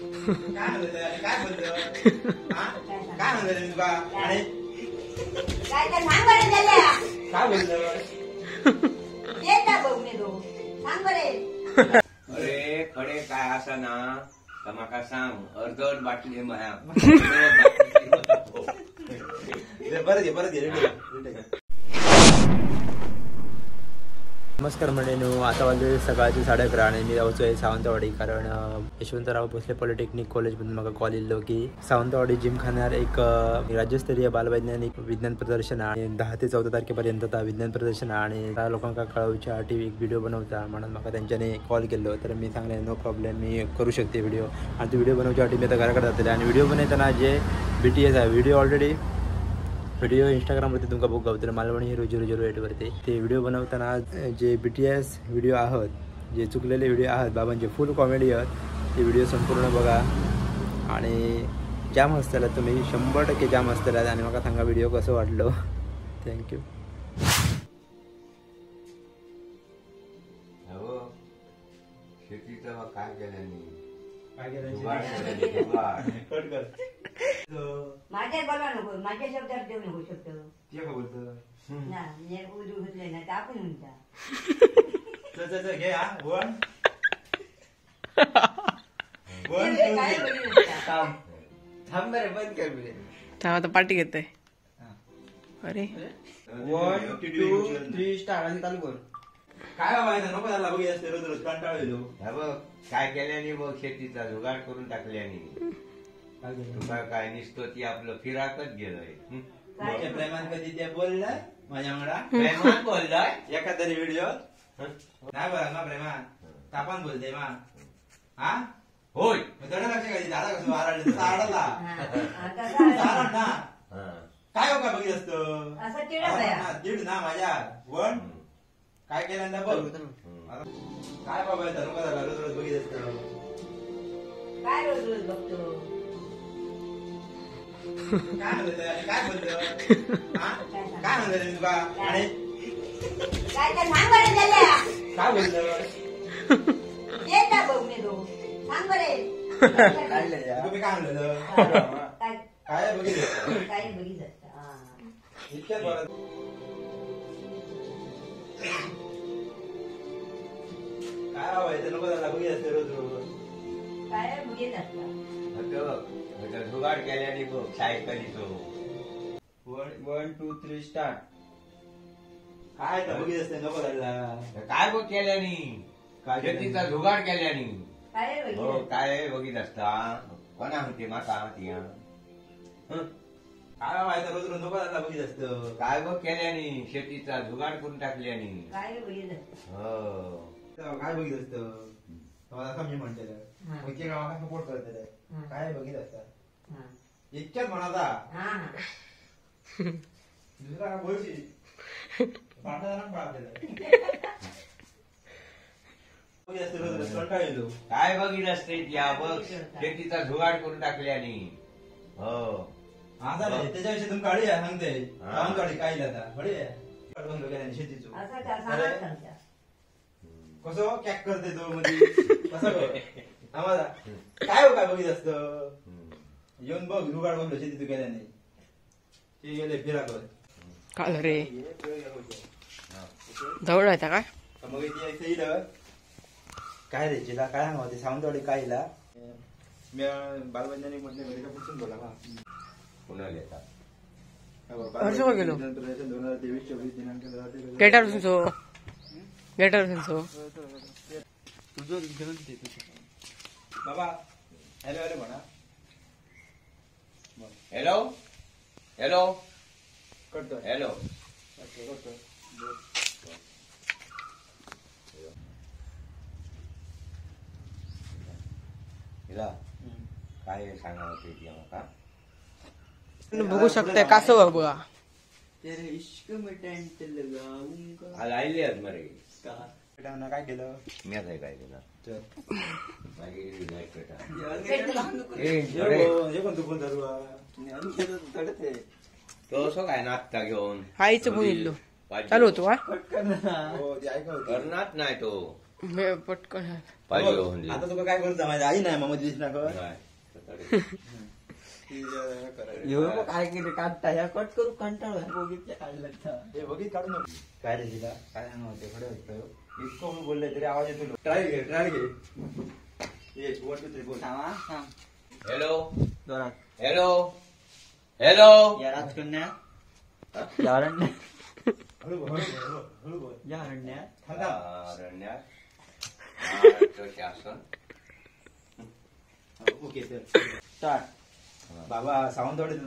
काय म्हणलं काय बोललं काय म्हणलं तुका आणि काय काय सांग बरे त्याला काय बोललं ते का बघ मी तो सांग बरे. अरे खडे काय असा ना तर माका सांग अर्धवट बाटली माया. परत ये परत ये. नमस्कार मंडळींनो, आता वाजले सकाळचे 11:30 आणि मी जाऊचो आहे सावंतवाडी, कारण यशवंतराव भोसले पॉलिटेक्निक कॉलेजमधून मला कॉल येलो की सावंतवाडी जिमखान्यावर एक राज्यस्तरीय बालवैज्ञानिक विज्ञान प्रदर्शन आणि 10 ते 14 तारखेपर्यंत विज्ञान प्रदर्शन आणि त्या लोकांका कळवच्या साठी एक व्हिडिओ बनवता म्हणून मला त्यांच्याने कॉल केलो. तर मी सांगले नो प्रॉब्लेम, मी करू शकते व्हिडिओ. आणि तो व्हिडिओ बनवच्यासाठी मी आता घराकडे जातले आणि व्हिडिओ बनवताना जे BTS आहे व्हिडिओ ऑलरेडी व्हिडिओ इंस्टाग्रामवरती तुमका बुक गावतले मालवणी हिरो 008 वरती ते व्हिडिओ बनवताना जे BTS video आहोत, जे चुकलेले व्हिडिओ आहोत बाबांचे फुल कॉमेडी आहोत, ते व्हिडिओ संपूर्ण बघा आणि जाम हसतला तुम्ही, 100% जाम हसतला. आणि म्हाका सांगा व्हिडिओ कसं वाटलो. Thank you. हो शेतीचं काय केलं काय केलं कट कर. माझ्या बोला नको, माझ्या शब्दात देऊ नको शब्द. ते का बोलतो ना हे उदू घेतले ना तर आपण म्हणता. चल चल घे हा वन वन थांब थांब रे बंद कर बरे. थांब आता पार्टी घेते. अरे 1 2 3 स्टार्ट आणि चालू कर. काय बाबा नको झाला बघ रोज रोज कंटाळा येतो. बघ काय केल्याने बघ शेतीचा जुगाड करून टाकल्याने तुका काय निसतो ती आपलं फिराकच गेलंय. प्रेमान कधी ते बोललंय माझ्या वांगडा प्रेमान बोललाय एका तरी व्हिडिओ नाही बोला ना प्रेमान तापान बोलते मा. हा होय दड लक्ष कधी दादा कसं आरडला आरडला आरड ना काय हो काय बघित असतं दीड ना माझ्या वन काय केलं ना बघ काय बाबा नको झाला रोज रोज बघित असतं काय रोज रोज बघतो काय म्हणलं काय बोललं काय म्हणलं तुका आणि काय काय सांग बरे त्याला काय बोललं ते का बघ मी तो सांग बरे. तुम्ही काय म्हणलं काय बघितलं काय बघितलं इतक्यात बरं काय बाबा नको झाला बघित असते रोज रोज काय बघित असतं जुगाड केल्याने बघ सायकलीचो. 1 2 3 स्टार्ट. काय बघित असते नको झाला काय बघ केल्याने शेतीचा जुगाड केल्याने हो काय बघित असता कोणा म्हणते माका ती काय बाबा रोज रोज नको झाला बघित असतं काय बघ केल्याने शेतीचा जुगाड करून टाकल्याने काय बघित हो काय बघित असतं असं मी म्हणते मग ते गावाला सपोर्ट करते काय बघित असतात इतक्यात म्हणाचा दुसरा काय बोलशी काय बघित असते या बघ शेतीचा जुगाड करून टाकल्याने. हो हा त्याच्याविषयी तुम्ही काढूया सांगते काढी काय आता बढिया शेतीचो कसं कॅक करते तो मध्ये कसं आम्हाला काय हो काय बघित असतं येऊन बघ जुगाड बनलो शेती तू केल्याने ते गेले फिरा कर काय रे जवळ आहे काय मग इथे काय रे जिला काय सांगा ते सावंतवाडी काय इला मी बालवैज्ञानिक मधले मेडिकल पुसून बोला पुन्हा येतात गेलो 2023 24 दिनांक गेटावर सो गेटावर सो बाबा हॅलो हॅलो म्हणा हॅलो हॅलो कट कर हॅलो कट कर. काय सांगा होते माका बघू शकताय कासव बघा तेरे इश्क में टेंट लगाऊंगा. आज आयले आज मरे काय केलं मी काय काय केलं तो असो काय नाचता घेऊन आईचं फोन इल्लो चालू होतो हा करणार नाही तो. पटकन आता तुका काय करूचा माझी आई नाही मग दिस ना काय केलं काढता ह्या कट करू कंटाळ बघितलं काढलं हे बघित काढू नको. काय रे तिला काय सांगा होते खडे होते इतकं मी बोलले तरी आवाज येतो. ट्रायल घे ट्रायल घे. 1 2 3 बोल. हॅलो हॅलो हॅलो या राजकन्या या अरण्य या अरण्या अरण्यात महाराष्ट्र शासन. Okay sir start. बाबा सावंतवाडीत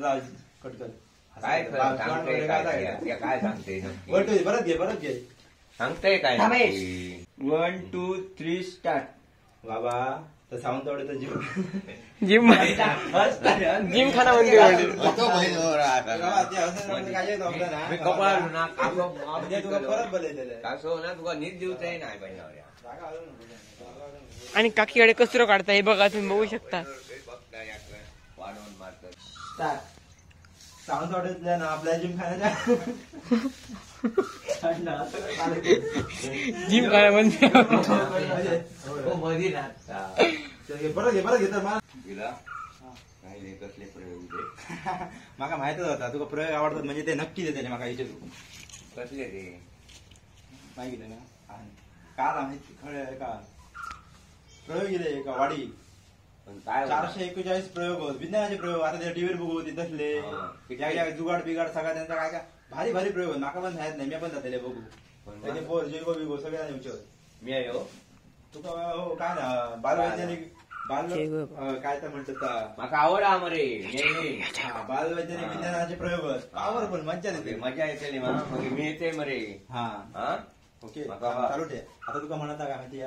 कट कर. काय सांगते काय सांगते परत घे परत घे सांगते काय. 1 2 3 स्टार्ट. बाबा तर सावंतवाडीचा जिम जिम जिमखाना मंदिर तुका नीट दिवताय नाही पाहिजे. आणि काकीकडे कचरो काढता हे बघा तुम्ही बघू शकता. सावंतवाडीतल्या ना आपल्या जिमखान्याच्या जिमखाना मंदिर परत घे परत घेतात. कसले प्रयोग माका माहितच होता तुका प्रयोग आवडतात म्हणजे ते नक्की देते माका विचारू कसले ते माहिती ना काल आम्ही खळे का प्रयोग गेले का वाडी 441 प्रयोग होत विज्ञानाचे प्रयोग. आता ते टीव्हीवर बघू ते तसले जुगाड बिगाड सगळा त्यांचा काय काय भारी भारी प्रयोग होत. माका पण माहित नाही मी पण जातले बघू त्याचे पोर जेगो बिगो सगळ्यांना विचार मी आहे तुका हो काय ना बालवैज्ञानिक बाल काय तर म्हणतात माका आवड हा मरे बालवैज्ञानिक विज्ञानाचे प्रयोग पॉवरफुल मज्जा येते मजा येते मी येते मरे. हा ओके चालू ठेव. आता तुका म्हणत काय माहिती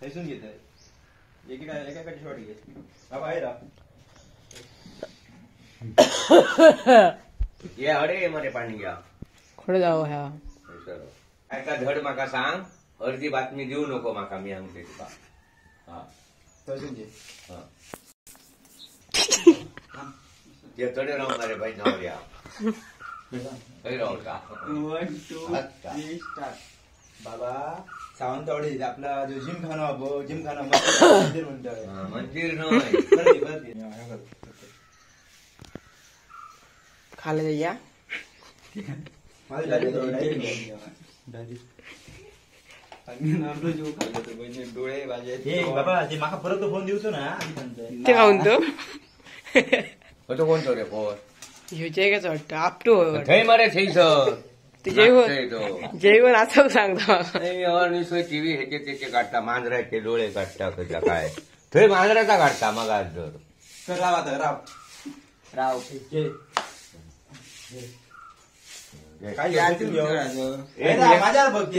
थैसून घेत एकेका शॉट घे बाबा आहे ये अरे मरे पाणी घ्या खडे जावं ह्या काय का धड माका सांग अर्धी बातमी देऊ नको माका मी सांगते तुका. हा थैसून घे. ते तडे राहून रे भाई नवऱ्या खंय रावता. 1 2 3 स्टार्ट. बाबा सावंतवाडीत आपला जो जिमखाना जिमखाना मंदिर म्हणतात मंदिर न्हय खाले जाऊया. डोळे माझे बाबा ते माका परत फोन दिवसो ना ते खाऊन तो तो कोणतो रे फोन ह्यो जयगाच वाटतं आपटो थंय मरे थंयसर जेवण असं सांगता टीव्ही हेचे तेचे काढता मांजराचे डोळे काढता खंयच्या काय थंय मांजराचा काढता मग आज जर राव आता राव राव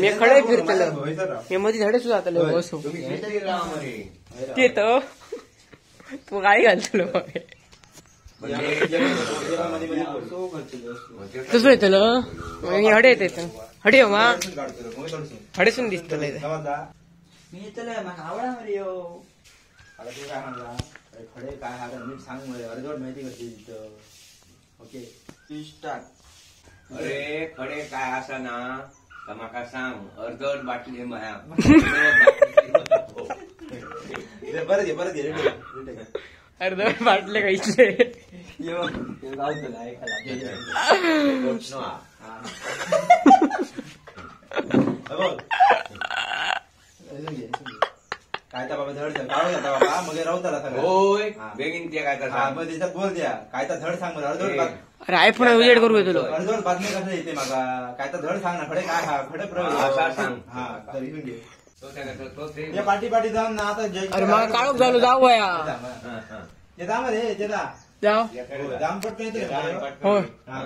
मी खडे फिरतलो मी मध्ये धडे सुद्धा जातलो बसू ते तर तू गाडी घालतलो तसं येतलो हडे येते हडे मा हडेसून दिसतले. मी येतलो म्हाका आवडा मरे यो. आता तू काय सांगला खडे काय हा नीट सांग मरे अर्धवट माहिती कशी तिथं. Okay start. अरे खडे काय असा ना तर म्हाका सांग अर्धवट बाटली माया परत घे परत घे अर्धवट बाटले खायचे. काय बाबा धड सांग काढून जाता बाबा मग रावताला सगळं. होय बेगीन ते काय मग त्याच्यात बोल द्या काय तर धड सांग मला अर्धवट. अरे आयफोन उजेड करू तुला अर्धवट बातमी कसं येते माका काय तर धड सांग ना खडे काय हा खडे प्रयोग सांग. हा तर इथून घे पाठी पाठी जाऊन ना आता. अरे मला काळोख झालो जाऊ या ते जा रे ते जा जाऊ जाम पटकन येते. हो. हा.